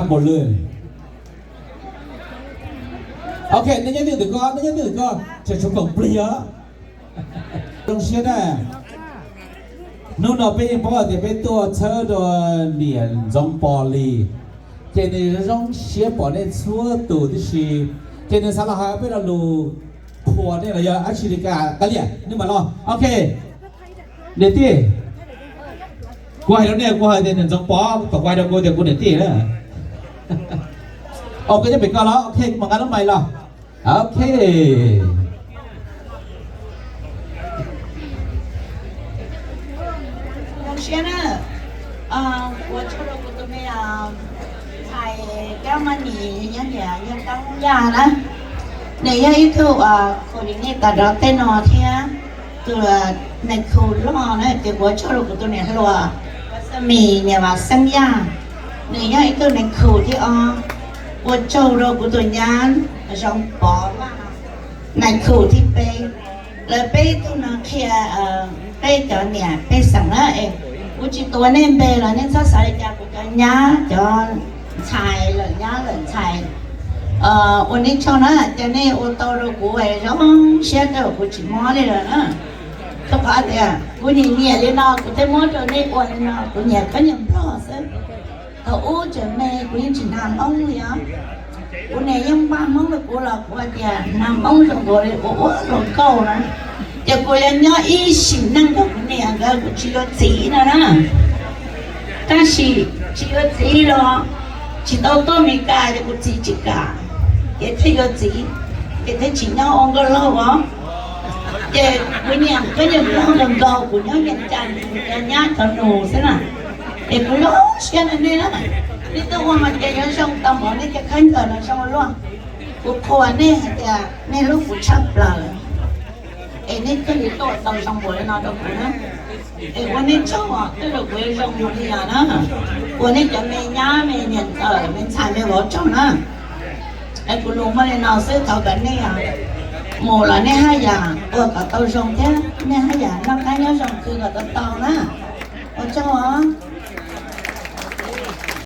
Pom lwm. Ok, nej nyob twg ntawm koj, nej nyob twg ntawm koj, tseem tshuav kaum plig os. Zoo siab na. Hnub no peb yeej paub hais tias peb tuaj txhawb rau niam Ntxoov Pov Lis, ces nws zoo siab pom nej txhua tus tib si, ces nws xav los hais peb lo lus qhuas nej los yog dab tsi li cas kav liam nws mam los. Ok, niam tij, kuv hais rau nej, kuv hais tias niam Ntxoov Pov, thaum kuv hais rau kuv tias kuv niam tij na. Koj nyob pem koj los, ok, kuv mam nqa lub mais los. Ok. Zoo siab na, ua tsaug rau kuv tus me ntxhais Kab Mab Nis, nyob niam yog Kab Hoob Yaj na. Nws yog ib tug coordinator rau tej no thiab, tus nais khu loj na, ces kuv ua tsaug rau kuv tus niam hluas Xab Mis, niam Vam Xeeb Yaj. Nws yog ib tug nais khu thib ob. Ua tsaug rau kuv tus nyab Zoov Pov Vaj, nais khu thib peb. Lawv peb tug no qhia peb cov niam pej xeem na es, kuv tsis tuav nej npe los nej txhob xav li cas, kuv cov nyab cov ntxhais lawm nyab lawm ntxhais. Ua nej tsaug na, ces nej ua tau rau kuv zoo siab rau kuv tsis mob li lawm na. Rau qhov tias kuv nyiam nyiam li no kuv thiaj muab rau nej ua li no, kuv nyiam khaub ncaws nplog xwb. Thaum ub tseem me kuv yeej tsis hnav Hmoob li os. Kuv niam yeej npaj Hmoob rau kuv los kuv hais tias hnav Hmoob zoo nkaus li ua ua hluas nkauj na. Ces kuv yuav nyob ib sim neej rau kuv niam nkawd, kuv tsis yuav txiv no na. Tab sis tsis yuav txiv los tsis tau tuaj Mes Kas ces kuv txiv tsis kam, ces thiaj yuav txiv, ces thiaj tsis nyob ua nkauj laug os. Ces kuv nyiam khaub ncaws nplog nkaus nkaus, kuv nyob Vias Cas kuv cov nyab cov nus xwb na. Es kuv zoo siab rau nej na, nej tuaj ua mas ces yuav zoo tau npaum nej cov khaub ncaws no zoo luaj. Kuv qhuas nej hais tias nej hlub kuv tshaj plaws, es nej thiaj li tuaj tau zoo npaum li no rau kuv na. Es ua nej tsaug os, twb los kuv zoo mus li os na. Ua nej cov me nyab me niam ntxawm me ntxhais me vauv tsaug na. Es kuv lus muaj li no xwb, thov kom nej mus los nej haj yam ua kom tau zoo thiab nej haj yam noj qab nyob zoo khwv kom tau tau na. Ua tsaug os.